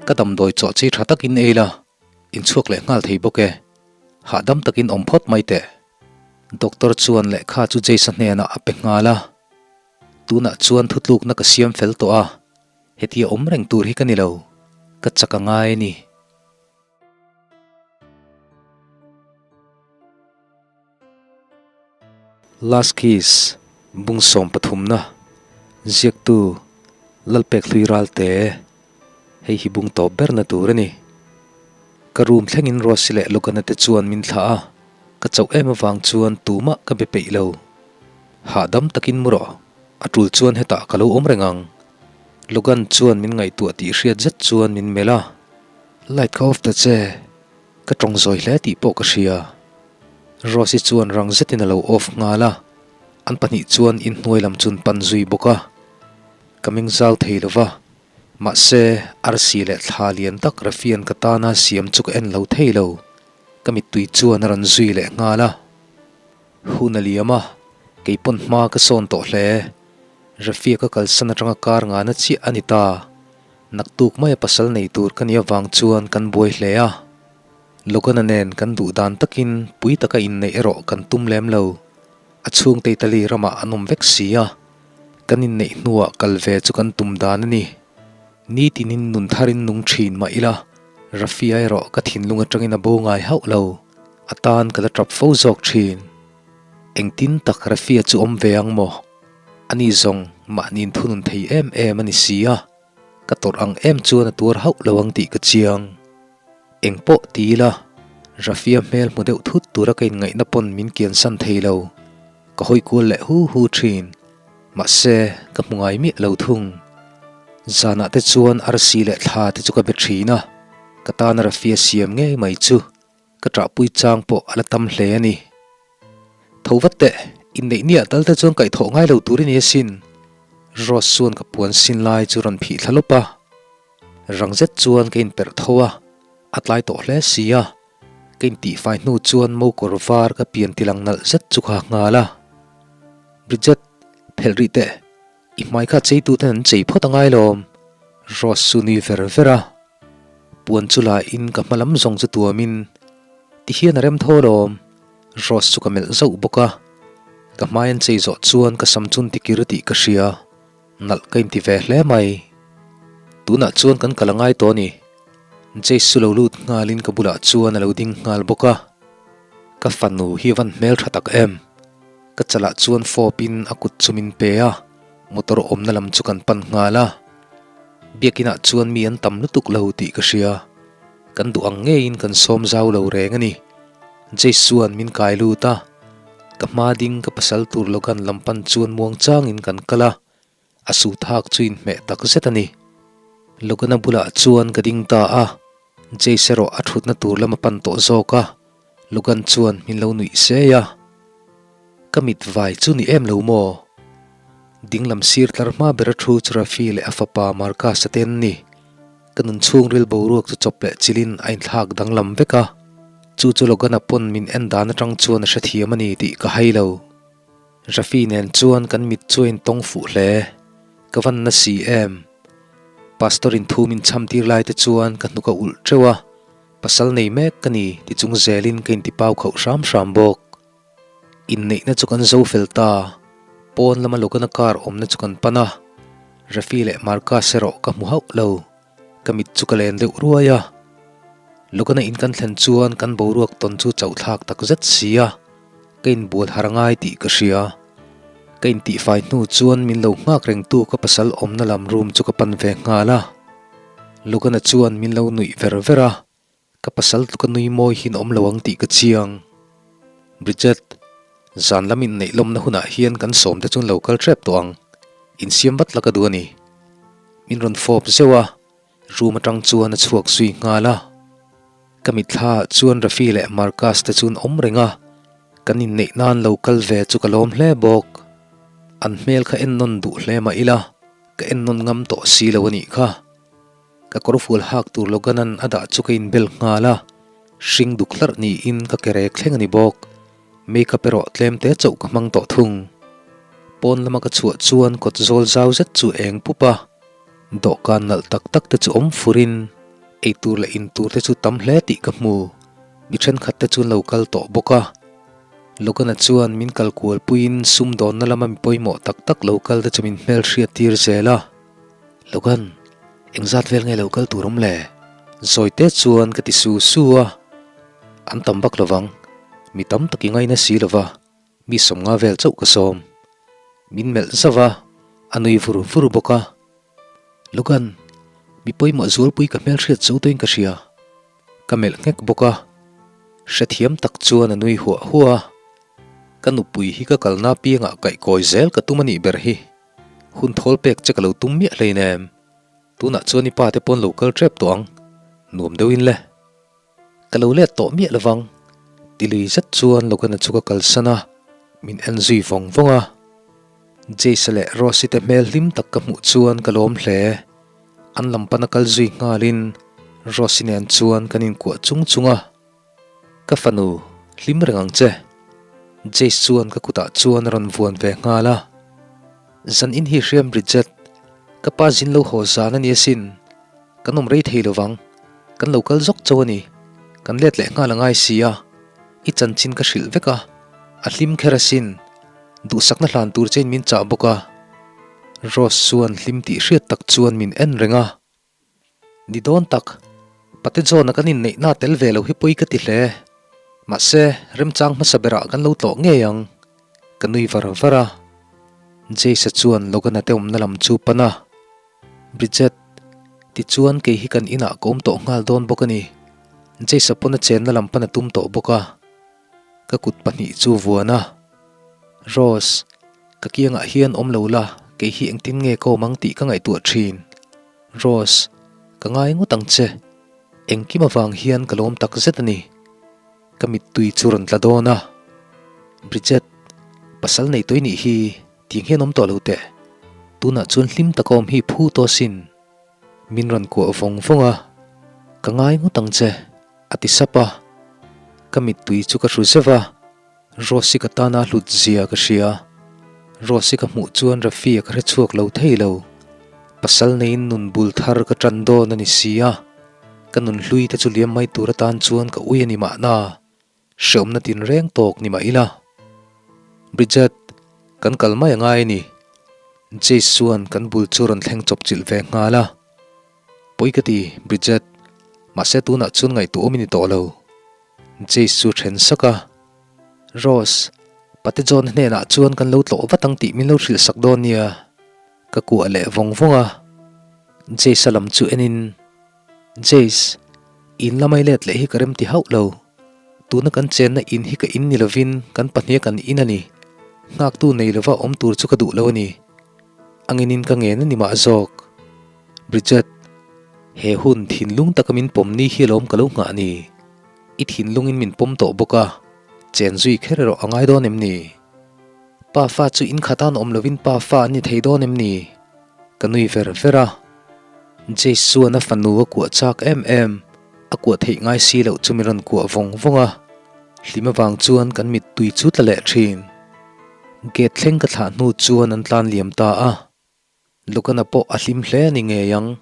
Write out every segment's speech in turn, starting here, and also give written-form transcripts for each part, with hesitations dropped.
Ka damdawi chawh chi tha takin ei la, inchhuak leh nghal thei bawk e. Hahdam takin awm phawt mai teh. Doctor chuan lehkha chu Jace-a hnenah a pe nghal a. Tunah chuan thutlukna ka siam fel tawh a, hetia awm reng tur hi ka ni lo, ka chak a ngai a ni. Last Kiss, Bung 13na, Ziaktu, Lalpek Hlui Ralte, Hei hi bung tawp berna tur a ni. Ka room thlengin Rosy leh Logana te chuan min thlah a, ka chauh em avang chuan tumah ka be peih lo. Hahdam takin mu rawh, a tul chuan hetah ka lo awm reng ang. Logan chuan min ngaihtuah tih hriat zet chuan min melh a. Light ka off ta che, ka tawng zawi hle tih pawh ka hria. Rose-i chuan rang zetin a lo off nghal a, an pahnih chuan inhnuai lam chun pan zui bawk a. Ka meng zau thei lo va, mahse arsi leh thla lian tak Rafian ka tana siam chu ka en lo thei lo. Ka mittui chuan a rawn zui leh nghal a. Hun a liam a, kei pawn hma ka sawn tawh hle. Rafia ka kalsan atanga kar ngana chiah a ni ta. Naktuk maia pasal nei tur ka nih avang chuan kan buai hle a. Logana nen kan duh dan takin pui taka inneih erawh kan tum lem lo. A chhungte Italy ramah an awm vek si a, kan inneih hnuah kal ve chu kan tum dan a ni. Nitinin nun tharin nung thin mah ila, Rafia erawh ka thinlung atangin a bo ngai hauh lo, a tan ka la tap fo zawk thin. Engtin tak Rafia chu awm ve ang maw? Ani zawng mahniin thunun thei em em a ni si a, ka tawrh ang em chuan a tuar hauh lo ang tih ka chiang. Eng pawh ti ila, Rafia hmel hmu deuh thut tura ka inngaihna pawn min kiansan thei lo. Ka hawi kual leh hu hu thin. Mahse, ka hmu ngai miah lo thung. Zanah te chuan arsi leh thla te chu ka be thin a, ka tana Rafia siam ngei mai chu ka ṭahpui chang pawh a la tam hle a ni. Tho vat teh, inneih nia tal te chuan kaihthawh ngai lo tur i ni asin. Rose chuan ka puan sin lai chu rawn phih thla lawp a. Rang zet chuan ka inperh tho a, a tlai tawh hle si a, ka intihfai hnu chuan mo kawr var ka pian tilang nalh zet chu ka ha nghal a. Bridget, phelh rih teh, i hmai kha chei tuten an chei phawt a ngai lawm, Rose chu nui ver ver a. Puan chu la in ka hma lam zawng chu tuamin, Ti hian a rem tho lawm, Rose chu ka melh zauh bawk a. Ka hmai an chei zawh chuan ka sam chun tikir tih ka hria. Nalh ka inti ve hle mai. Tunah chuan kan kal a ngai tawh a ni. Jace chu lo lut nghalin ka bulah chuan a lo ding nghal bawk a. Ka fanu hi a van hmel tha tak em. Ka chalah chuan fawpin a kut chu min pe a, motor awmna lam chu kan pan nghal a. Biakinah chuan mi an tam lutuk lo tih ka hria. Kan duh ang ngeiin kan sawm zau lo reng a ni. Jace chuan min kai lut a, ka hma ding ka pasal tur Logan lam pan chuan muang changin kan kal a, a su thak chu inhmeh tak zet a ni. Logan-a bulah chuan ka ding ta a, Jace erawh a thutna tur lam a pan tawh zawk a, Logan chuan min lo nuih sei a. Ka mit vai chu ni em lo maw? Dinglam sir tlar hma ber a thu chu Rafi leh a fapa Marcus-a te an ni. Ka nun chhungril boruak chu chawp leh chilhin a inthlak danglam vek a, chu chu Logan-a pawn min en dan atang chuan a hrethiam a ni tih ka hai lo. Rafi nen chuan kan mit chu a intawng fuh hle. Ka van na si em? Pastor in thu min chham tir lai te chuan ka hnuk a ulh teuh a, pasal nei mek ka ni ti chung zelin ka intipau khauh hram hram bawk. Inneihna chu kan zo fel ta, pawn lama Logan-a car awmna chu kan pan a, Rafi leh Marcus erawh ka hmu hauh lo, ka mit chu ka len deuh ruai a. Logan-a in kan thlen chuan kan boruak tawn chu chauh thlak tak zet si a, ka inbual har a ngai tih ka hria. Ka intihfai hnu chuan min lo nghak rengtu ka pasal awmna lam room chu ka pan ve nghal a, Logan-a chuan min lo nuih ver ver a. Ka pasal tluka nui mawi hian awm lo ang tih ka chiang. Bridget, zan lam inneih lawmna hunah hian kan sawmte chuan lo kal hrep tawh ang. Insiam vat la ka duh a ni. Min rawn fawp zeuh a, room atang chuan a chhuak zui nghal a. Ka mitthla ah chuan Rafi leh Marcus te chuan awm reng a, kan inneih nan lo kal ve chu ka lawm hle bawk. An hmel kha en nawn duh hle mah ila, ka en nawn ngam tawh si lo a nih kha. Ka kawrfual hak tur Logan-a'n a dah chu ka inbel nghal a, hring duk hlarh niin ka ke rek thleng a ni bawk. Makeup erawh tlem te chauh ka hmang tawh thung. Pawn lama ka chhuah chuan kawt zawl zau zet chu eng pup a, dawhkan nalh tak tak te chu awm furin. Eitur leh intur te chu tam hle tih ka hmu. Mi thenkhat te chu an lo kal tawh bawk a. Logan-a chuan min kal kual puiin sumdawnna lama mi pawimawh tak tak lo kal te chu min hmelhriat tir zel a. Logan, engzat vel nge lo kal tur awm le? Zawite chuan ka ti su su a. An tam vak lovang, mi tam tak i ngaina si lova. Mi sawmnga vel chauh ka sawm. Min melh zauh a, a nui vur vur bawk a. Logan, mi pawimawh zualpui ka hmelhriat zo tawhin ka hria. Ka melh nghek bawk a. Hrethiam tak chuan a nui huah huah a. Ka nupui hi ka kalna piangah kaihkawi zel ka tum a nih ber hi. Hun thawl pek che ka lo tum miah hleinem. Tunah chuan i pa te pawn lo kal tep tawh ang. Nuam deuhin le. Ka lo let tawh miah lovang. Ti lui zet chuan Logan-a chu ka kalsan a, min en zui vawng vawng a. Jace-a leh Rose-i te hmel hlim tak ka hmuh chuan ka lawm hle. An lam pana kal zui nghalin Rose-i nen chuan kan inkuah chung chung a. Ka fanu, hlim reng ang che. Jace chuan ka kutah chuan a rawn vuan ve nghal a. Zan in hi hriam Bridget, ka pa zin lo haw zan a ni asin. Kan awm rei thei lovang, kan lo kal zawk chauh a ni. Kan let leh nghal a ngai si a, i chanchin ka hrilh vek a, a hlim kher asin. Duhsakna hlan tur chein min chah bawk a. Rose chuan hlim tih hriat tak chuan min en reng a. Ni dawn tak, Pate John-a kan inneihna tel ve lo hi pawi ka ti hle. Mahse, remchang hmasa berah kan lo tlawh ngei ang. Ka nui var var a. Jace-a chuan Logan-a te awmna lam chu pan a. Bridget, tichuan kei hi kan inah ka awm tawh nghal dawn bawk a ni. Jace-a pawn a chenna lam pan a tum tawh bawk a. Ka kut pahnih chu vuan a. Rose, ka kiangah hian awm lo la, kei hi engtin nge ka awm ang tih ka ngaihtuah thin. Rose, ka ngai ngawt ang che. Engkim avang hian ka lawm tak zet a ni. Ka mittui chu rawn tla dawn a. Bridget, pasal nei tawih nih hi. Tiang hian awm tawh lo teh. Tunah chuan hlim taka awm hi phu tawh sin. Min rawn kuah vawng vawng a, Ka ngai ngawt ang che, a ti sap a. Ka mittui chu ka hru zeuh a, Rose-i ka tana hlut zia ka hria. Rose-i ka hmuh chuan Rafi-a ka hre chhuak lo thei lo. Pasal neiin nun bul thar ka ṭan dawn a ni si a, ka nun hlui te chu liam mai tur atan chuan ka ui a ni mahna. Hreawmna tinreng tawk ni mah ila. Bridget, kan kal mai a ngai a ni. Jace chuan kan bul chu rawn thleng chawp chilh ve nghal a. Pawi ka ti, Bridget. Mahse tunah chuan ngaihtuah awm i ni tawh lo. Jace chu then sak a. Rose, Pate John hnenah chuan kan lo tlawh vat ang tih min lo hrilh sak dawn nia. Ka kuah leh vawng vawng a. Jace-a lam chu enin. Jace, in lamai let leh hi ka rem ti hauh lo. Tuna kan chenna in hi ka in ni lovin kan pahnia kan in a ni. Nghaktu nei lova awm tur chu ka duh lo a ni. Angin in ka ngen a ni mah zawk. Bridget, he hun thinlung taka min pawm ni hi alawm ka lo nghah ni. I thinlungin min pawm tawh bawk a, chen zui kher erawh a ngai dawn em ni? Pa fa chu in khatan awm lovin pa fa an ni thei dawn em ni? Ka nui ver ver a. Jace chuan a fanu a kuah chak em em, a kuah theih ngai si loh chu min rawn kuah vawng vawng a, hlim avang chuan kan mittui chu tla leh thin. Gate thleng ka thlah hnu chuan an tlan liam ta a, Lukana pawh a hlim hle a ni ngei ang,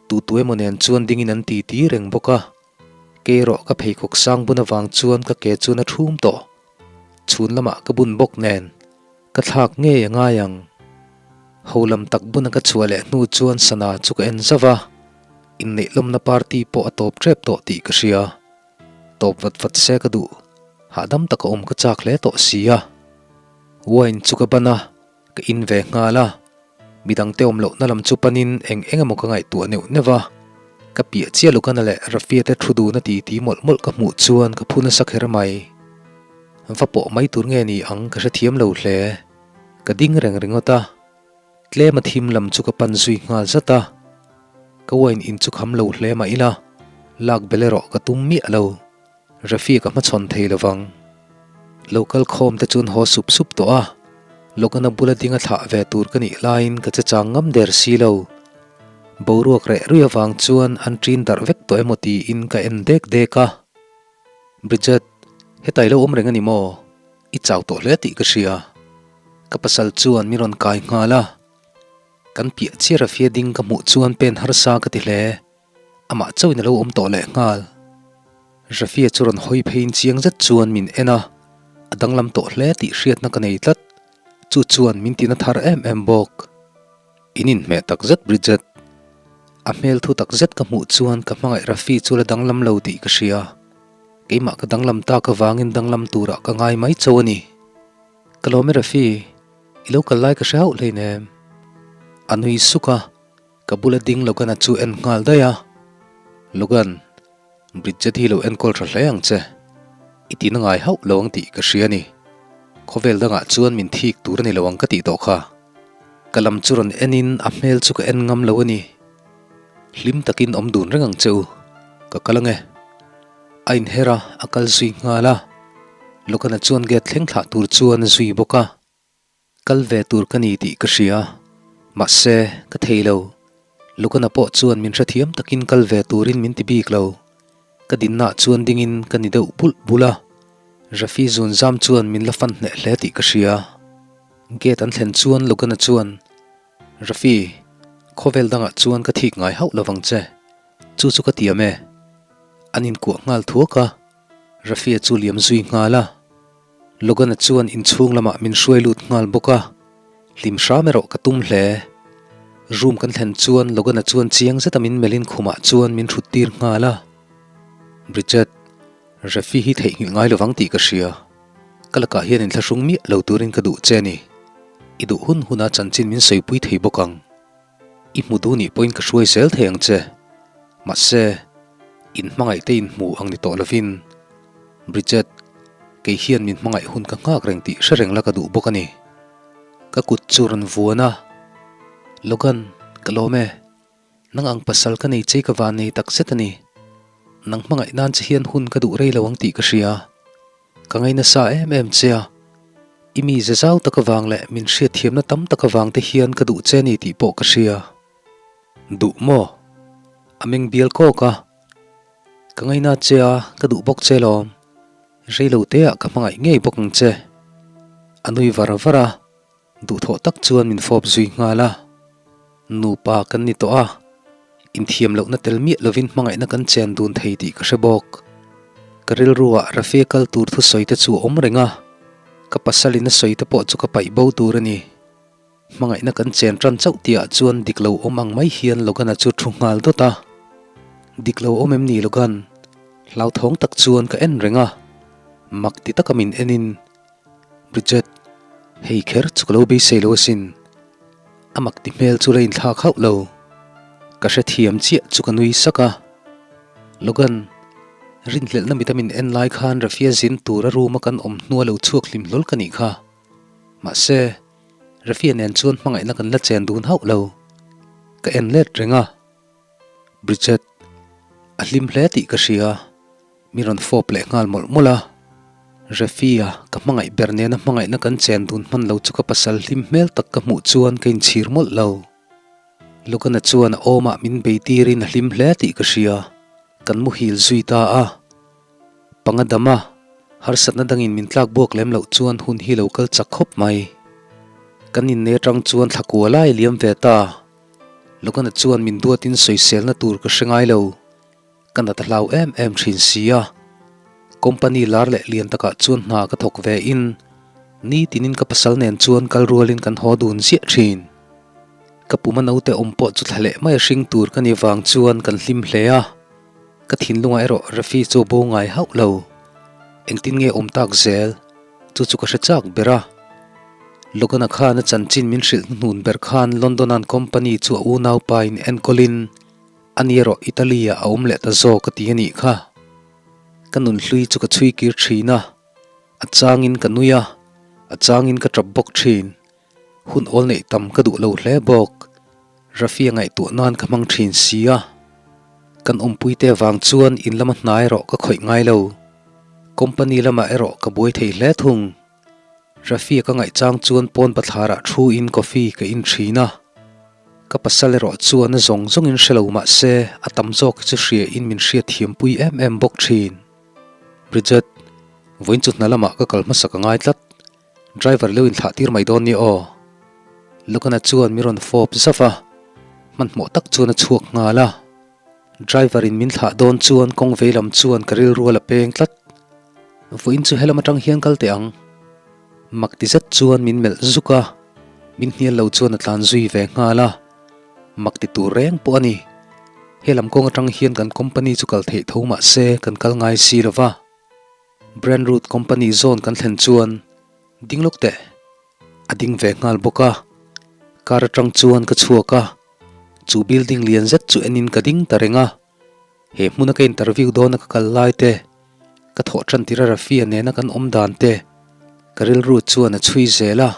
tutu emaw nen chuan dingin an ti ti reng bawk a, kei erawh ka pheikhawk sang bun avang chuan ka ke chuan a thum tawh, chhun lamah ka bun bawk nen. Ka thlak ngei a ngai ang. Ho lam tak buna ka chhuah leh hnu chuan sana chu ka en zauh a, inneih lawmna party pawh a tawp tep tawh tih ka hria. Tawp vat vat se ka duh, hahdam taka awm ka chak hle tawh si a. Wine chu ka ban a, ka in ve nghal a. Midangte awm lohna lam chu panin eng eng emaw ka ngaihtuah neuh neuh a. Ka piah chiah Lukana leh Rafia te thu duna titi mawlh mawlh ka hmuh chuan ka phu nasa kher mai. Va pawh mai tur nge ni ang ka hrethiam lo hle. Ka ding reng ringawt a. Tlem a thim lam chu ka pan zui nghal zat a. Ka wine in chu kham lo hle mah ila, lak bel erawh ka tum miah lo. Rafi ka hmachhawn thei lovang. Lo kal khawm te chuan haw sup sup tawh a. Logana bula ding a thlah ve tur ka nih laiin ka che chang ngam der si lo. Boruak reh rui avang chuan an ṭin darh vek tawh emaw tiin ka en dek dek a. Bridget, hetai lo awm reng a ni maw? I chau tawh hle tih ka hria. Ka pasal chuan min rawn kai nghal a. Kan piah chiar a fia ding ka hmuh chuan pen harsa ka ti hle. Amah chauhin a lo awm tawh lehnghal. Rafia chu rawn hawi pheiin chiang zet chuan min en a, a danglam tawh hle tih hriatna ka nei tlat. Chu chuan min tina thar em em bawk. In inhmeh tak zet Bridget. A hmel thu tak zet ka hmuh chuan ka hmangaih Rafi chu la danglam lo tih ka hria. Keimah ka danglam tak avangin danglam turah ka ngai mai cho a ni. Ka lawm e Rafi, i lo kal lai ka hre hauh hleinem. A nui suk a, ka bula ding Logan-a chu en nghal daih a. Logan, Bridget hi lo enkawl tha hle ang che. I tina ngai hauh lo ang tih ka hria a ni. Khawvel dangah chuan min thik tur a ni lo ang ka tih tawh kha. Ka lam chu rawn enin a hmel chu ka en ngam lo a ni. Hlim takin awm dun reng ang che u. Ka kal ange. A inher a, a kal zui nghal a. Logan-a chuan gate thleng thlah tur chuan a zui bawk a. Kal ve tur ka ni tih ka hria, mahse, ka thei lo. Lukana pawh chuan min hrethiam takin kal ve turin min ti bik lo. Ka dinnaah chuan dingin ka ni deuh bulh bulh a, Rafi zun zam chuan min la fan hneh hle tih ka hria. Gate an thlen chuan Lukana chuan, Rafi, khawvel dangah chuan ka thik ngai hauh lovang che. Chu chu ka tiam e. An inkuah nghal thuak a, Rafi-a chu liam zui nghal a. Logan-a chuan inchhung lamah min hruai lut nghal bawk a, hlim hram erawh ka tum hle. Room kan thlen chuan Logan-a chuan chiang zeta min melhin khumah chuan min thut tir nghal a. Bridget, Rafi hi theihnghilh ngai lovang tih ka hria. Ka lakah hian inthlahrung miah lo turin ka duh che a ni. I duh hun huna chanchin min sawipui thei bawk ang. I hmu duh nih pawhin ka hruai zel thei ang che. Mahse, in hmangaih te in hmu ang ni tawh lovin, Bridget, kei hian min hmangaih hun ka nghak reng tih hre reng la ka duh bawk a ni. Ka kut chu rawn vuan a, Logan, ka lawm e. Nang ang pasal ka nei che ka van nei tak zet a ni. Nang hmangaih nan che hian hun ka duh rei lo ang tih ka hria. Ka ngai nasa em em che a, i mi ze zau tak avang leh min hriatthiamna tam tak avang te hian ka duh che ni tih pawh ka hria. Duh maw? A meng bial kawk a. Ka ngaina che a, ka duh bawk che lawm. Rei lo te ah ka hmangaih ngei bawk ang che. A nui var var a. Duhthawh tak chuan min fawp zui nghal a, nupa kan ni tawh a, inthiam lohna tel miah lovin hmangaihna kan chen dun thei tih ka hre bawk. Ka rilruah Rafe kal tur thusawi te chu a awm reng a, ka pasalin a sawi te pawh chu ka paih bo tur a ni. Hmangaihna kan chen tan chauh tihah chuan dik lo awm ang mai hian Logan-a chu thu nghal dawt a. Dik lo awm em ni Logan? Hlauthawng tak chuan ka en reng a, mak ti taka min enin Bridget, hei kher chu ka lo beisei lo asin. A mak ti hmel chu la inthlak hauh lo. Ka hrethiam chiah chu ka nui sak a. Logan, rinhlelhna mita min en lai khan Rafia zin tura room a kan awm hnua lo chhuak hlim hlawl ka nih kha. Mahse, Rafia nen chuan hmangaihna kan la chen dun hauh lo. Ka en let reng a. Bridget, a hlim hle tih ka hria. Mi rawn fawp leh nghal mawlh mawlh a, Refia ka hmangaih ber nena hmangaihna kan chen dun hman lo chu ka pasal hlim hmel tak ka hmuh chuan ka inchhir mawlh lo. Logan-a chuan a awmah min bei tirin a hlim hle tih ka hria, kan muhil zui ta a. Panga dama harsatna dangin min tlak buak lem loh chuan hun hi lo kal chak khawp mai. Kan inne atang chuan thla kua lai liam ve ta. Logan-a chuan min duatin sawiselna tur ka hre ngai lo. Ka nat a hlau em em thin si a, company lar leh lian takah chuan hna ka thawk ve in nitinin ka pasal nen chuan kal rualin kan haw dun ziah thin. Ka puma naute awm pawh chu thla leh mai a hring tur ka ni vang chuan kan hlim hle a, ka thinlungah erawh Rafi chu a bo ngai hauh lo. Engtin nge awm tak zel? Chu chu ka hre chak ber a. Logan-a khan a chanchin min hrilh hnuhnun ber khan London-a'n company chu a unaupa in enkawlin A ni erawh Italy ah a awm leh ta zawk a ti a nih kha. Ka nunhlui chu ka chhui kir thin a, a changin ka nui a, a changin ka tap bawk thin. Hun awl neih tam ka duh lo hle bawk. Rafi a ngaihtuah nan ka hmang thin si a. Kan awmpuite vang chuan in lama hna erawh ka khawih ngai lo. Company lamah erawh ka buai thei hle thung. Rafi a ka ngaih chang chuan pawn bathlarah thu in coffee ka in thin a. Ka pasal erawh chuan a zawng zawngin hre lo mah se a tam zawk hi chu hria in min hriat thiam pui em em bawk thin. Bridget, vawiin chu hna lamah ka kal hmasak a ngai tlat. Driver leu in thlah tir mai dawn nia aw. Logan-a chuan mi rawn fawp zauh a, hmanhmawh tak chuan a chhuak nghal a. Driver in min thlah dawn chuan kawng vei lam chuan ka rilru a la peng tlat. Vawiin chu helam atang hian kal teh ang. Mak ti zet chuan min melh zuk a, min hnial lo chuan a tlan zui ve nghal a. Mak ti tur reng pawh a ni. Helam kawng atang hian kan company chu kal theih tho mah se kan kal ngai si lo va. Brandroot company zawn kan thlen chuan ding lawk teh. A ding ve nghal bawk a. Car atang chuan ka chhuak a. Chu building lian zet chu enin ka ding ta reng a. He hmuna ka interview dawna ka kal lai te, ka thawh tan tir a Rafia nena kan awm dan te, ka rilru chuan a chhui zel a.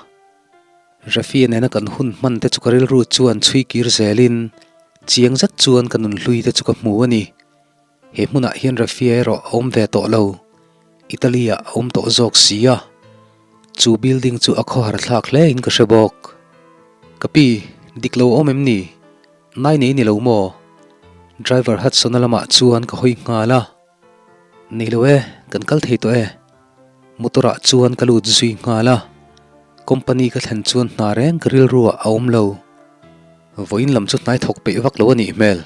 Rafia nena kan hun hman te chu ka rilru chuan chhui kir zelin chiang zet chuan ka nunhlui te chu ka hmu a ni. He hmunah hian Rafia erawh a awm ve tawh lo, Italy ah a awm tawh zawk si a. Chu building chu a khawhar thlak hle in ka hre bawk. Ka pi, dik lo awm em ni? Nai nei ni lo maw? Driver Hudson-a lamah chuan ka hawi nghal a. Nei lo e, kan kal thei tawh e. Motor-ah chuan ka lut zui nghal a. Company ka thlen chuan hna reng ka rilruah a awm lo. Vawiin lam chu hnai thawk peih vak lo a nih hmel.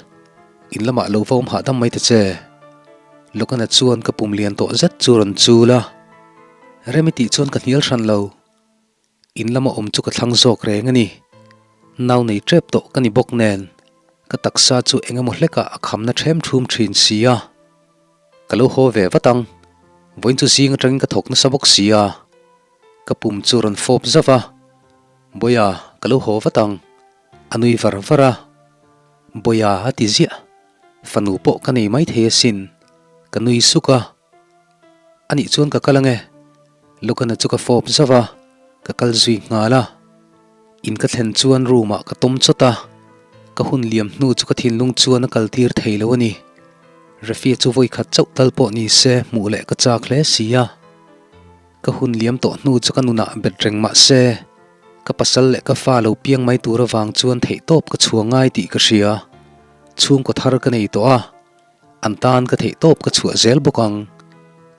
In lamah lo va awm hahdam mai ta che. Logan-a chuan ka pum lian tawh zet chu rawn chul a. Remi tih chuan ka hnial hran lo. In lama awm chu ka thlang zawk reng a ni. Nau nei tep tawh ka ni bawk nen, ka taksa chu eng emaw hlekah a khamna ṭhem ṭhum ṭhin si a. Ka lo haw ve vat ang, vawiin chu zing aṭangin ka thawk nasa bawk si a. Ka pum chu rawn fawp zauh a, Bawiha, ka lo haw vat ang, a nui var var a. Bawiha a ti ziah, fanu pawh ka nei maithei asin, ka nui suk a. A nih chuan ka kal ange. Logana chu ka fawp zauh a, ka kal zui nghal a. In ka thlen chuan room ah ka tawm chawt a, ka hun liam hnu chu ka thinlung chuan a kal tir thei lo a ni. Refia chu vawi khat chauh tal pawh ni se hmuh leh ka chak hle si a. Ka hun liam tawh hnu chu ka nunah bet reng mah se, ka pasal leh ka fa lo piang mai tur avang chuan theihtawp ka chhuah ngai tih ka hria. Chhungkaw thar ka nei tawh a. An tan ka theih tawp ka chhuah zel bawk ang.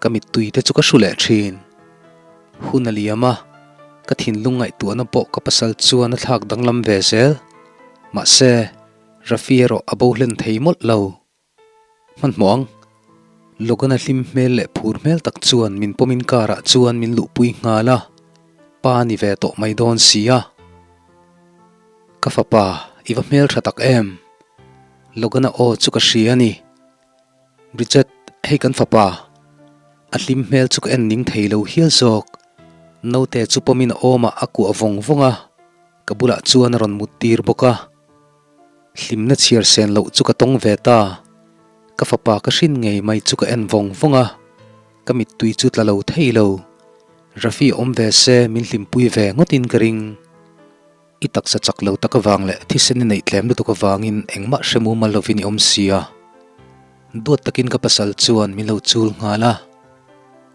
Ka mittui te chu ka hru leh thin. Hun a liam a, ka thinlung ngaihtuahna pawh ka pasal chuan a thlak danglam ve zel. Mahse, Rafi erawh a bo hlen thei mawlh lo. Hmanhmawh ang. Logan-a hlim hmel leh phur hmel tak chuan min pawmin car-ah chuan min luhpui nghal a, pa a ni ve tawh mai dawn si a. Ka fapa, i va hmel tha tak em? Logan-a aw chu ka hria a ni. Bridget, hei kan fapa. A hlim hmel chu ka en ning thei lo hial zawk. Naute chu pawmin a awmah a kuah vawng vawng a, ka bulah chuan a rawn mut tir bawk a. Hlimna chhiar sen loh chu ka tawng ve ta. Ka fapa ka hrin ngei mai chu ka en vawng vawng a, ka mittui chu tla lo thei lo. Rafi awm ve se min hlimpui ve ngawtin ka ring. I taksa chak lo tak avang leh thisen i neih tlem lutuk avangin engmah hre mumal lovin i awm si a. Duat takin ka pasal chuan min lo chul nghal a.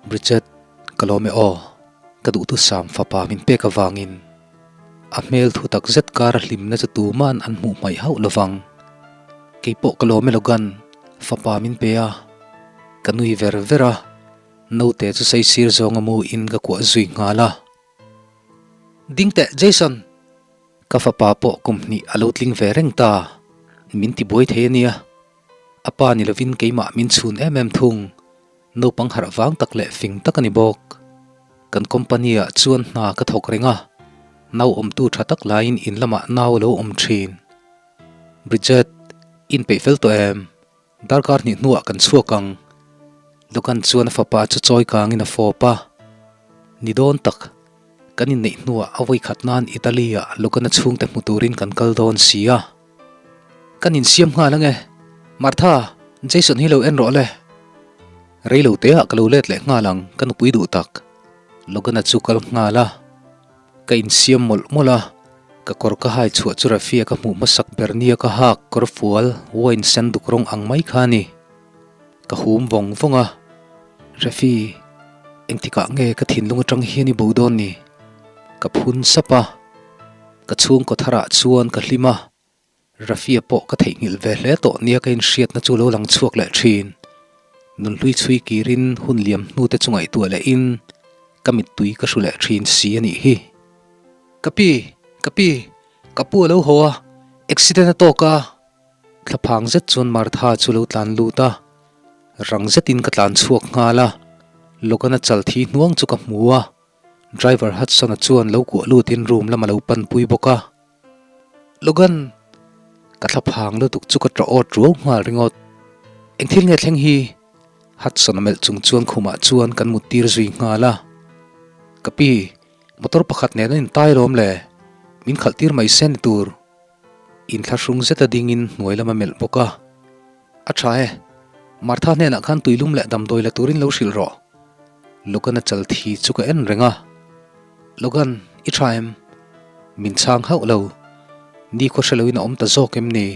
Bridget, ka lawm e aw, ka duhthusam fapa min pek avangin. A hmel thu tak zet kar a hlimna chu tuman an hmuh hmaih hauh lovang. Keipawh ka lawm e Logan, fapa min pe a. Ka nui ver ver a, naute chu saisir zawnga mu in ka kuah zui nghal a. Ding teh Jason! Ka fapa pawh kum hnih a lo tling ve reng ta, min ti buai thei a nia. A pa ni lovin keimah min chhun em em thung, naupang harh vang tak leh fing tak a ni bawk. Kan company ah chuan hna ka thawk reng a, nau awmtu tha tak laiin in lamah nau a lo awm thin. Bridget, inpeih fel tawh em? Darkar hnih hnuah kan chhuak ang. Logan chuan a fapa chu chawi kangin a fawp a. Ni dawn tak, kan inneih hnuah a vawi khat nan Italy-ah Logan-a chhungte hmu turin kan kal dawn si a. Kan insiam nghal ange. Martha, Jason hi lo en rawh le. Rei lo teah ka lo let leh nghal ang, ka nupui duh tak. Logan-a chu kal nghal a. Ka insiam mawlh mawlh a, ka kawr ka hai chhuah chu Rafia ka hmuh hmasak ber nia ka hak kawr fual wine sen duk rawng ang mai kha a ni. Ka hum vawng vawng a, Rafi, engtikah nge ka thinlung atang hian i bo dawn ni? Ka phun sap a, ka chhungkaw tharah chuan ka hlim a, Rafia pawh ka theihnghilh ve hle tawh nia ka inhriatna chu lo lang chhuak leh thin. Nunhlui chhui kirin hun liam hnute chu ngaihtuah lehin ka mittui ka hru leh thin si a nih hi. Ka pi, ka pi, ka pu a lo haw a, accident a tawk a. Thlaphang zet chuan Martha chu lo tlan lut a, rang zetin ka tlan chhuak nghal a, Logan-a chal thi hnuang chu ka hmu a, driver Hudson-a chuan lo kuah lutin room lam a lo panpui bawk a. Logan! Ka thlaphang lutuk chu ka tawh awt ruau nghal ringawt. Eng thil nge thleng hi? Hudson-a melh chung chuan khumah chuan kan mut tir zui nghal a. Ka pi, motor pakhat nen an intai alawm le, min khalh tir mai se ni tur. Inthlahrung zeta dingin hnuai lam a melh bawk a. A tha e, Martha hnenah khan tuilum leh damdawi la turin lo hrilh rawh. Logan-a chal thi chu ka en reng a. Logan, i tha em? Min chhang hauh lo. Ni khaw hre loin a awm ta zawk em ni?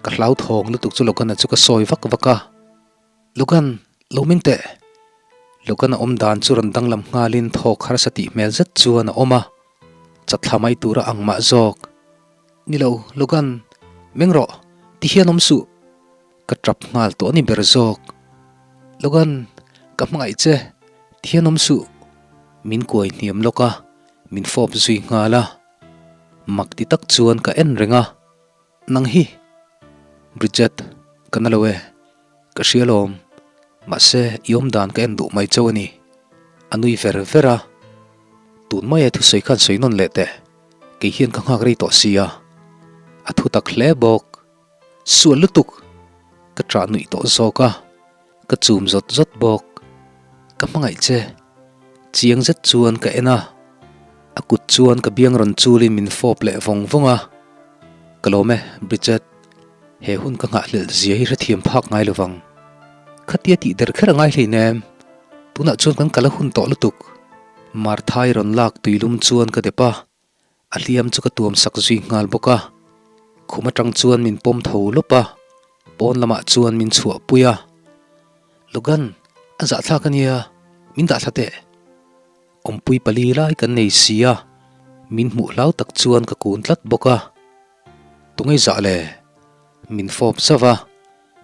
Ka hlauthawng lutuk chu Logan-a chu ka sawi vak vak a. Logan, lo meng teh! Logan a awm dan chu rawn danglam nghalin thawk harsa tih hmel zet chuan a awm a, chatthla mai tura ang mah zawk. Ni lo, Logan, meng rawh, ti hian awm suh! Ka tap nghal tawh a ni ber zawk. Logan, ka hmangaih che, ti hian awm suh! Min kuai hniam lawk a, min fawp zui nghal a. Mak ti tak chuan ka en reng a. Nang hi Bridget, ka na lo e, ka hria lawm, mahse i awm dan ka en duh mai chauh a ni, a nui ver ver a. Tun maia thusawi khan sawi nawn leh teh, kei hian ka nghak rei tawh sia, a thu tak hle bawk. Sual lutuk! Ka ṭah nuih tawh zawk a, ka chum zawt zawt bawk. Ka hmangaih che, chiang zet chuan ka en a, a kut chuan ka biang rawn chulin min fawp leh vawng vawng a. Ka lawm e, Bridget, he hun ka nghahhlelh zia hi hrethiam phak ngai lo vang. Khatia tih der kher a ngai hleinem, tunah chuan kan kal a hun tawh lutuk. Martha-i rawn lak tuilum chuan ka dep a, A hliam chu ka tuam sak zui nghal bawk a, khum atang chuan min pawm tho lawp a, pawn lamah chuan min chhuah pui a. Logan, a zahthlak a nia, min dah thla teh. Awmpui pali lai kan nei si a, min hmuh hlau tak chuan ka kun tlat bawk a. Tunge zah le? Min fawp zauh a,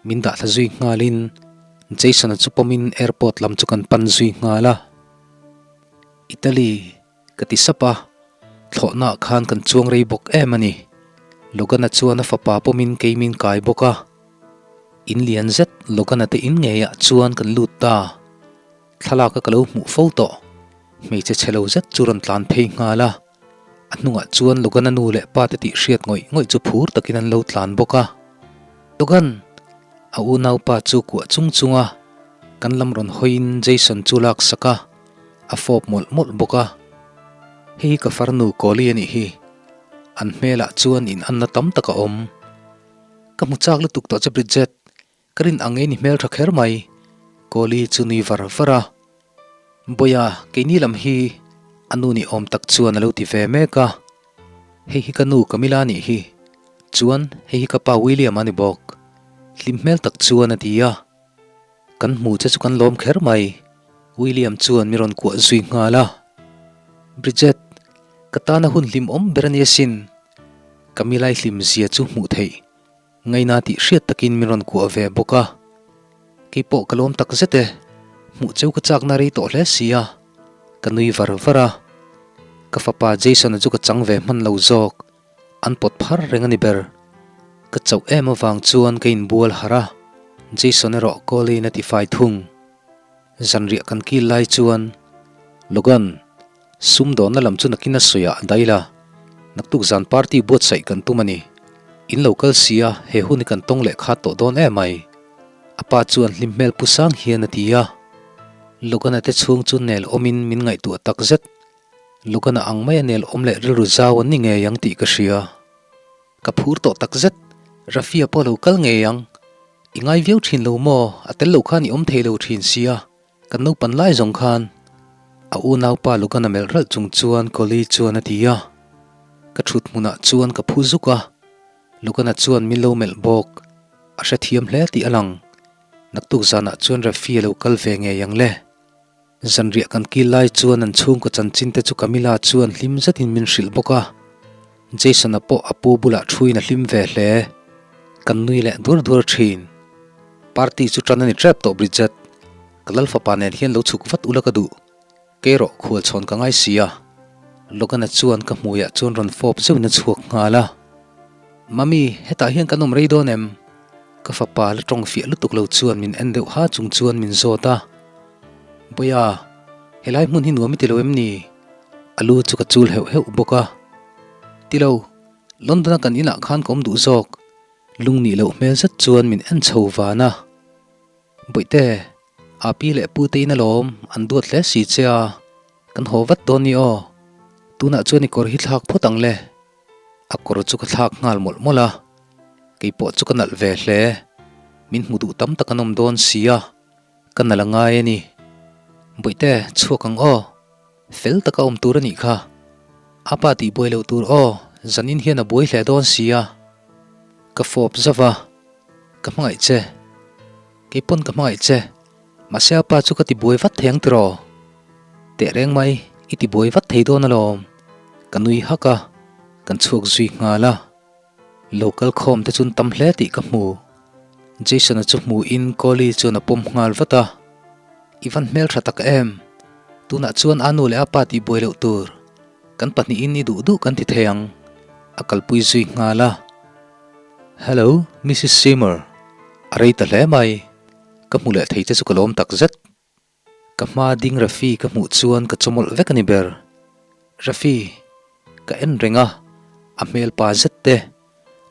min dah thla zui nghalin Jason-a chu pawmin airport lam chu kan pan zui nghal a. Italy. Ka ti sap a, thlawhnaah khan kan chuang rei bawk em a ni. Logan-a chuan a fapa pawmin kei min kai bawk a. In lian zet Logan-a te in ngeiah chuan kan lut ta. Thlalaka ka lo hmuh fo tawh. Hmeichhe chhe lo zet chu rawn tlan phei nghal a. A hnungah chuan Logan-a nu leh pa te tih hriat ngawih ngawih chu phur takin an lo tlan bawk a. Logan! A unaupa chu kuah chung chung a, kan lam rawn hawiin Jason chu lak sak a. A fawp mawlh mawlh bawk a, Hei hi ka farnu Kawli a nih hi, an hmelah chuan in anna tam tak a awm. Ka hmu chak lutuk tawh che Bridget, ka rin ang ngei ni hmel tha kher mai, Kawli chu nui var var a. Bawiha, keini lam hi a nu ni awm tak chuan a lo ti ve mek a, Hei hi ka nu Camilla a nih hi, chuan hei hi ka pa William a ni bawk, hlim hmel tak chuan a ti a. Kan hmu che chu kan lawm kher mai, William chuan mi rawn kuah zui nghal a. Bridget, ka tana hun hlimawm ber a ni asin. Ka milai hlim zia chu hmuh theih ngaina tih hriat takin min rawn kuah ve bawk a. Kei pawh ka lawm tak zet e, hmuh cheu ka chakna rei tawh hle si a. Ka nui var var a. Ka fapa Jason-a chu ka chang ve hman lo zawk. An pawt phar reng a ni ber. Ka chauh em avang chuan ka inbual harh a, Jason erawh call-in a ti fai thung. Zanriah kan kil lai chuan, Logan, sumdawnna lam chu nakin a sawiah a dail a, naktuk zan party buatsaih kan tum a ni. In lo kal si a, he hun hi kan tawng leh khat tawh dawn em mai. A pa chuan hlim hmel pu sang hian a ti a. Logan-a te chhung chu nel awmin min ngaihtuah takzet. Lugana ang mai a nel awm leh rilru zau an ni ngei ang tih ka hria. Ka phur tawh tak zet, Rafia pawh lo kal ngei ang. I ngai viau thin lo maw, a tel lo khan i awm thei lo thin sia, kan naupan lai zawng khan. A unaupa Lugana melh ralh chung chuan Collie chuan a ti a. Ka thut hmunah chuan ka phu zuk a, Lugana chuan min lo melh bawk. A hrethiam hle tih a lang. Naktuk zanah chuan Rafia lo kal ve ngei ang le. Zanriah kan kil lai chuan an chhungkaw chanchin te chu Camilla chuan hlim zetin min hrilh bawk a, Jason-a pawh a pu bulah thuin a hlim ve hle. Kan nui leh duar duar thin. Party chu tan a ni tep tawh Bridget, ka lal fapa nen hian lo chhuk vat ula ka duh. Kei rawh khual chhawn ka ngai si a. Logan-a chuan ka hmuiah chuan rawn fawp zeuhin a chhuak nghal a. Mummy, hetah hian kan awm rei dawn em? Ka fapa la tawng fiah lutuk lo chuan min en deuh ha chung chuan min zawt a. Bawiha, helai hmun hi nuam i ti lo em ni? A lu chu ka chul heuh heuh bawk a. Ti lo, London-a kan inah khan ka awm duh zawk. Lungnih loh hmel zet chuan min en chho van a. Bawihte, a pi leh pu te in alawm, an duat hle si che a, kan haw vat dawn ni aw. Tunah chuan i kawr hi thlak phawt ang le. A kawr chu ka thlak nghal mawlh mawlh a, kei pawh chu ka nalh ve hle. Min hmu duh tam tak an awm dawn si a, ka nalh a ngai a ni. Bawihte, chhuak ang aw. Fel taka awm tur a nih kha. A pa tih buai loh tur aw, zanin hian a buai hle dawn si a. Ka fawp zauh a, Ka hmangaih che. Kei pawn ka hmangaih che. Mahse a pa chu ka ti buai vat thei ang tiraw? Teh reng mai, i ti buai vat thei dawn alawm. Ka nui hak a, kan chhuak zui nghal a. Lo kal khawm te chuan tam hle tih ka hmu. Jason-a chu hmuhin Kawli chuan a pawm nghal vat a. I van hmel tha tak em? Tunah chuan a nu leh a pa tih buai loh tur. Kan pahnihin i duh duh kan ti thei ang. A kalpui zui nghal a. Hello, Missus Seymour. A rei ta hle mai. Ka hmu leh thei che chu ka lawm tak zet. Ka hma ding Rafi ka hmuh chuan ka chawmawlh vek a ni ber. Rafi, ka en reng a, a hmel pa zet te,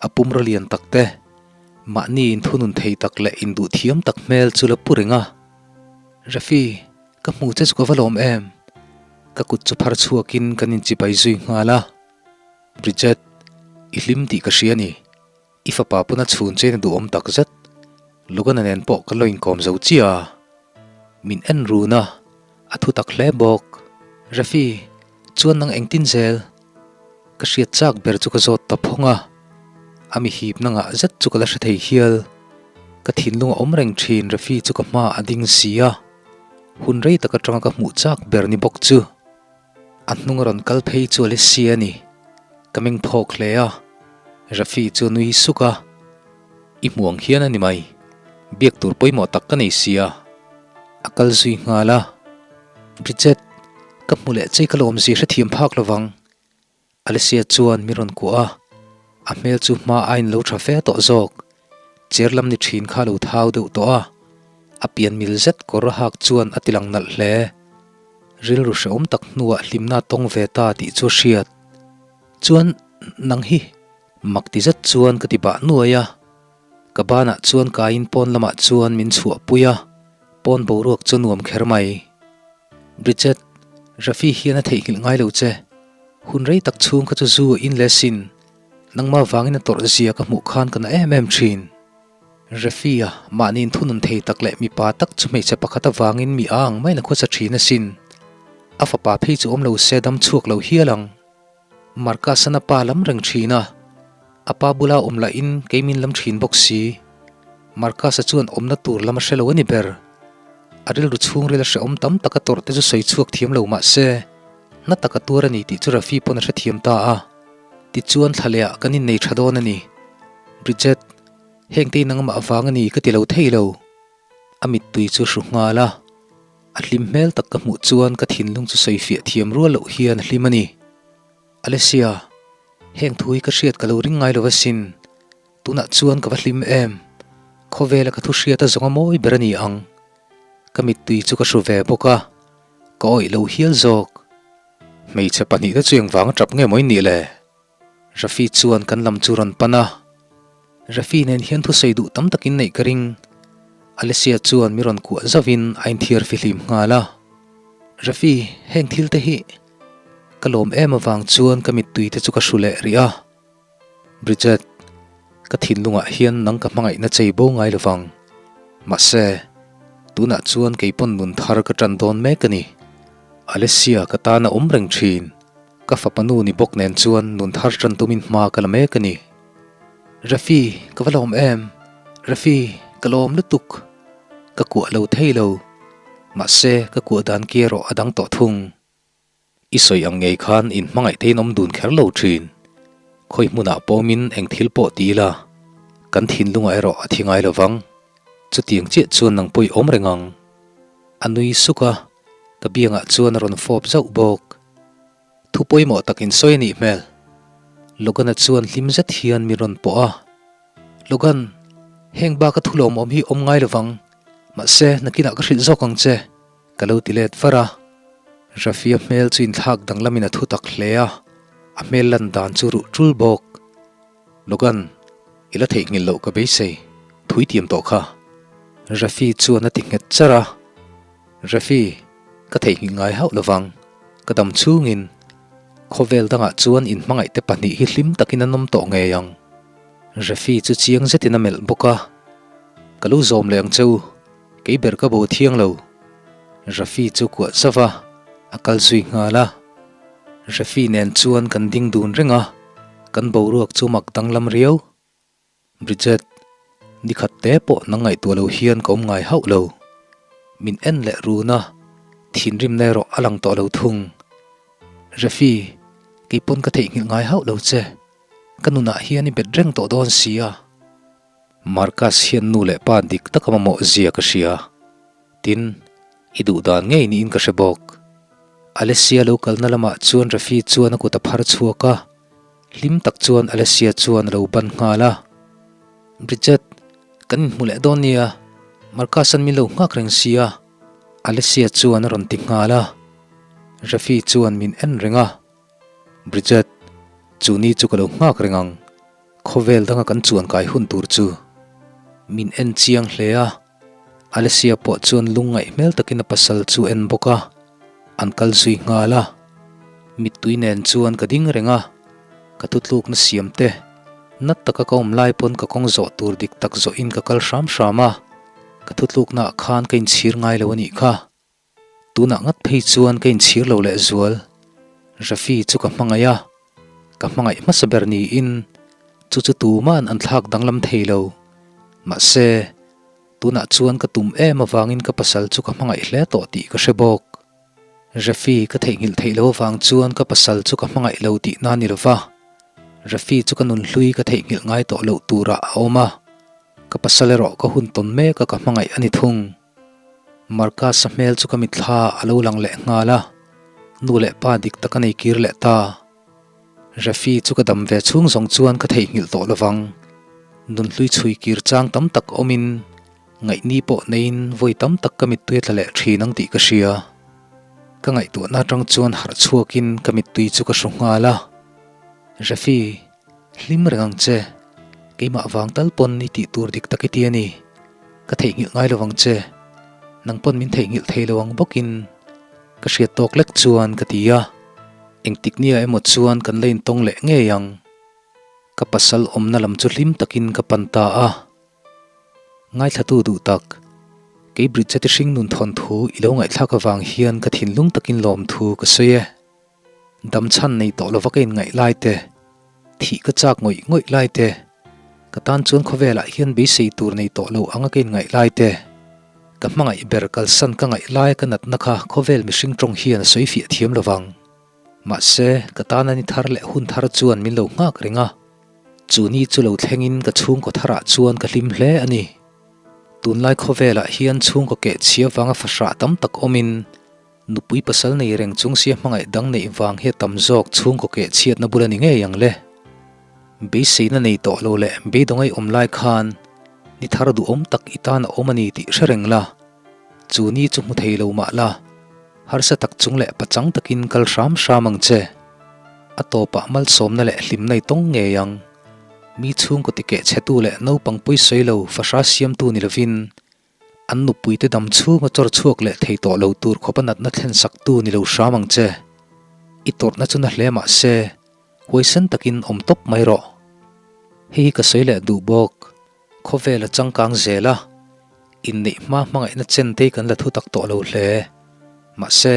a pumraw lian tak te, mahni inthunun thei tak leh induh thiam tak hmel chu la pu reng a. Rafi, ka hmu che chu ka va lawm em? Ka kut chu phar chhuakin kan inchibai zui nghal a. Bridget, i hlim tih ka hria a ni. I fapa puna chhun chein a duhawm tak zet. Lugana nen pawh ka lo inkawm zo chiah a. Min en run a, a thu tak hle bawk. Rafi, chuan nang engtin zel? Ka hriat chak ber chu ka zawt ta phawng a. A mi hipna ngah zet chu ka la hre thei hial. Ka thinlung a awm reng thin Rafi chu ka hma a ding si a. Hun rei tak atanga ka hmuh chak ber ni bawk chu. A hnung a rawn kal phei chu Alessia a ni. Ka meng phawk hle a, Rafi chu a nui suk a, I hmu ang hian a ni mai. Biak tur pawimawh tak ka nei sia. A kal zui nghal a, Bridget, ka hmu leh chei ka lawmzi hrethiam phak lovang. Alessia chuan min rawn kuah a, a hmel chu hma a inlo tha fe tawh zawk. Chair lam ni thin kha a lo thau deuh tawh a, a pian mil zet kawr a hak chuan a tilang nalh hle. Rilru hrehawm tak hnuah hlimna a tawng ve ta tih chu a hriat. Chuan nang hi mak ti zet chuan ka ti bah nuai a, ka banah chuan kaiin pawn lamah chuan min chhuahpui a, pawn boruak chu nuam kher mai. Bridget, Rafi hian a theihnghilh ngai lo che. Hun rei tak chhung kha chu zu a in leh sin. Nangmah vangin a tawrh zia ka hmuh khan ka na em em thin. Rafi-a mahni inthunun thei tak leh mipa tak chu hmeichhe pakhat avangin mi a ang maiin a khawsa thin asin. A fapa phei chu awm lo se dam chhuak lo hial ang. Marcus-an a pa lam reng thin a, a pa bula awm lahin kei min lam thin bawk si. Marcus-a chuan awmna tur lam a hre lo a ni ber. A rilru chhungril a hrehawm tam tak a tawrh te chu sawi chhuak thiam lo mah se, na tak a tuar a ni tih chu Rafi pawn a hrethiam ta a. Tichuan thla lehah kan innei tha dawn a ni. Bridget, hengte in nangmah avang a ni ka ti lo thei lo. A mittui chu hru nghal a. A hlim hmel tak ka hmuh chuan ka thinlung chu sawi fiah thiam rual loh hian a hlim a ni. Alessia, heng thu hi ka hriat ka lo ring ngai lo asin. Tunah chuan ka va hlim em? Khawvela ka thu hriat a zawng a mawi ber a ni ang. Ka mittui chu ka hru ve bawk a, ka awih lo hial zawk. Hmeichhe pahnihte chu engvang a tap nge maw in nih le? Rafi chuan kan lam chu rawn pan a, Rafi nen hian thusawi duh tam takin neih ka ring. Alessia chuan mi rawn kuah zauhin a inthiar fihlim nghal a. Rafi, heng thil te hi ka lawm em avang chuan ka mittui te chu ka hru leh rih a. Bridget, ka thinlungah hian nang ka hmangaihna chei bo ngai lovang. Mahse, tunah chuan keipawn nun thar ka tan dawn mek a ni. Alessia ka tan a awm reng thin. Ka fapa nu ni bawk nen chuan nun thar tan tumin hma ka la mek a ni. Rafi, ka va lawm em? Rafi, ka lawm lutuk. Ka kuah lo thei lo. Mahse, ka kuah dan ki erawh a dang tawh thung. I sawi ang ngei khan in hmangaih te in awm dun kher lo thin. Khawi hmunah pawmin eng thil pawh ti ila, kan thinlungah erawh a thi ngai lo vang. Chutiang chiah chuan nang pawh i awm reng ang. A nui suk a, ka biangah chuan a rawn fawp zauh bawk. Thu pawimawh tak in sawi a nih hmel. Logan-a chuan hlim zet hian min rawn pawh a. Logan, heng bak a thu lawmawm hi awm ngai lovang, mahse nakinah ka hrilh zawk ang che, ka lo ti let var a. Rafia hmel chu inthlak danglamin a thu tak hle a, a hmel lan dan chu ruh tul bawk. Logan, i la theihnghilh loh ka beisei, thui tiam tawh kha. Rafi chuan a ti nghet char a. Rafi, ka theihnghilh ngai hauh lovang, ka dam chhungin khawvel dangah chuan inhmangaihte pahnih hi hlim takin an awm tawh ngei ang. Rafi chu chiang zetin a melh bawk a, Ka lo zawm leh ang che u, kei ber ka bo thiang lo. Rafi chu kuah zauh a, a kal zui nghal a. Rafi nen chuan kan ding dun reng a, kan boruak chu mak danglam riau. Bridget, nikhat te pawh nang ngaihtuah lo hian ka awm ngai hauh lo. Min en leh run a, thinrimna erawh a lang tawh lo thung. Rafi, kei pawn ka theihnghilh ngai hauh lo che. Ka nunah hian i bet reng tawh dawn si a. Marcus hian nu leh pa dik taka mamawh zia ka hria. Tin, i duh dan ngei niin ka hre bawk. Alessia lo kalna lamah chuan Rafi chuan a kut a phar chhuak a, hlim tak chuan Alessia chuan a lo ban nghal a. Bridget, kan inhmu leh dawn nia, Marcus-a'n min lo nghak reng sia, Alessia chuan a rawn ti nghal a. Rafi chuan min en reng a. Bridget, chu ni chu ka lo nghak reng ang, khawvel danga kan chuan kai hun tur chu. Min en chiang hle a. Alessia pawh chuan lungngaih hmel takin a pasal chu en bawk a, an kal zui nghal a. Mittui nen chuan ka ding reng a, ka thutlukna siam te, nat taka ka awm lai pawn ka kawng zawh tur dik tak zawhin ka kal hram hram a, ka thutlukna ah khan ka inchhir ngai lo a nih kha. Tunah ngat phei chuan ka inchhir lo leh zual. Rafi chu ka hmangaih a, ka hmangaih hmasa ber niin chu chu tuma'n an thlak danglam thei lo. Mahse, tunah chuan ka tum em avangin ka pasal chu ka hmangaih hle tawh tih ka hre bawk. Rafi ka theihnghilh theih lo avang chuan ka pasal chu ka hmangaih lo tihna ni lova, Rafi chu ka nunhlui ka theihnghilh ngai tawh loh turah a awm a, ka pasal erawh ka hun tawn mek a ka hmangaih a ni thung. Marcus-a hmel chu ka mitthla a lo lang leh nghal a, nu leh pa dik tak a nei kir leh ta. Rafi chu ka dam ve chhung zawng chuan ka theihnghilh tawh lovang. Nunhlui chhui kir chang tam tak awmin ngaihni pawh neiin vawi tam tak ka mittui a tla leh thin ang tih ka hria. Ka ngaihtuahna atang chuan harh chhuakin ka mittui chu ka hru nghal a. Rafi, hlim reng ang che. Keimah vang tal pawn i tih tur dik tak i ti a ni. Ka theihnghilh ngai lo ang che. Nang pawn min theihnghilh thei lo ang bawkin ka hriat tawk lek chuan ka ti a. Engtik nia emaw chuan kan la intawng leh ngei ang. Ka pasal awmna lam chu hlim takin ka pan ta a. Ngaithlatu duh tak, kei Bridget-i hringnun thawnthu i lo ngaihthlak avang hian ka thinlung takin lawmthu ka sawi e. Dam chhan nei tawh lova ka inngaih lai te, thih ka chak ngawih ngawih lai te, ka tan chuan khawvelah hian beisei tur nei tawh lo anga ka inngaih lai te, ka hmangaih ber kalsan ka ngaih laia ka natna kha khawvel mihring tawng hian a sawi fiah thiam lovang. Mahse, ka tana ni thar leh hun thar chuan min lo nghak reng a, chu ni chu lo thlengin ka chhungkaw tharah chuan ka hlim hle a ni. Tunlai khawvelah hian chhungkaw kehchhia vanga fahrah tam tak awmin, Nupui pasal nei reng chung sia hmangaih dang neih vang hi a tam zawk chhungkaw keh chhiatna bul a ni ngei ang le. Beiseina nei tawh lo leh beidawng ei awm lai khan ni thar duhawm tak i tan a awm a ni tih hre reng la. Chu ni chu hmu thei lo mah la, harsa tak chung leh pachang takin kal hram hram ang che. A tawpah malsawmna leh hlimna i tawng ngei ang. Mi chhungkaw tikeh chhetu leh naupang pawisawi lo fahra siamtu ni lovin An nupuite dam chhunga chawr chhuak leh thei tawh lo tur khawpa natna thlen saktu ni lo hram ang che. I tawrhna chu na hle mah se, huaisen takin awm tawp mai rawh. Hei hi ka sawi leh duh bawk. Khawvel a changkang zel a, inneih hma hmangaihna chen te hi kan la thu tak tawh lo hle. Mahse,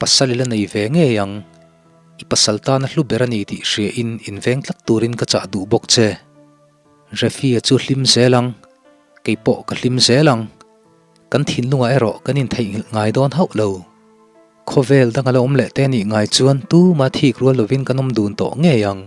pasal i la nei ve ngei ang. I pasal tana hlu ber a ni tih hriain inveng tlat turin ka chah duh bawk che. Refia chu hlim zel ang, kei pawh ka hlim zel ang. Kan thinlungah erawh kan intheihnghilh ngai dawn hauh lo. Khawvel dang a la awm leh te nih ngai chuan tuma thik rual lovin kan awm dun tawh ngei ang.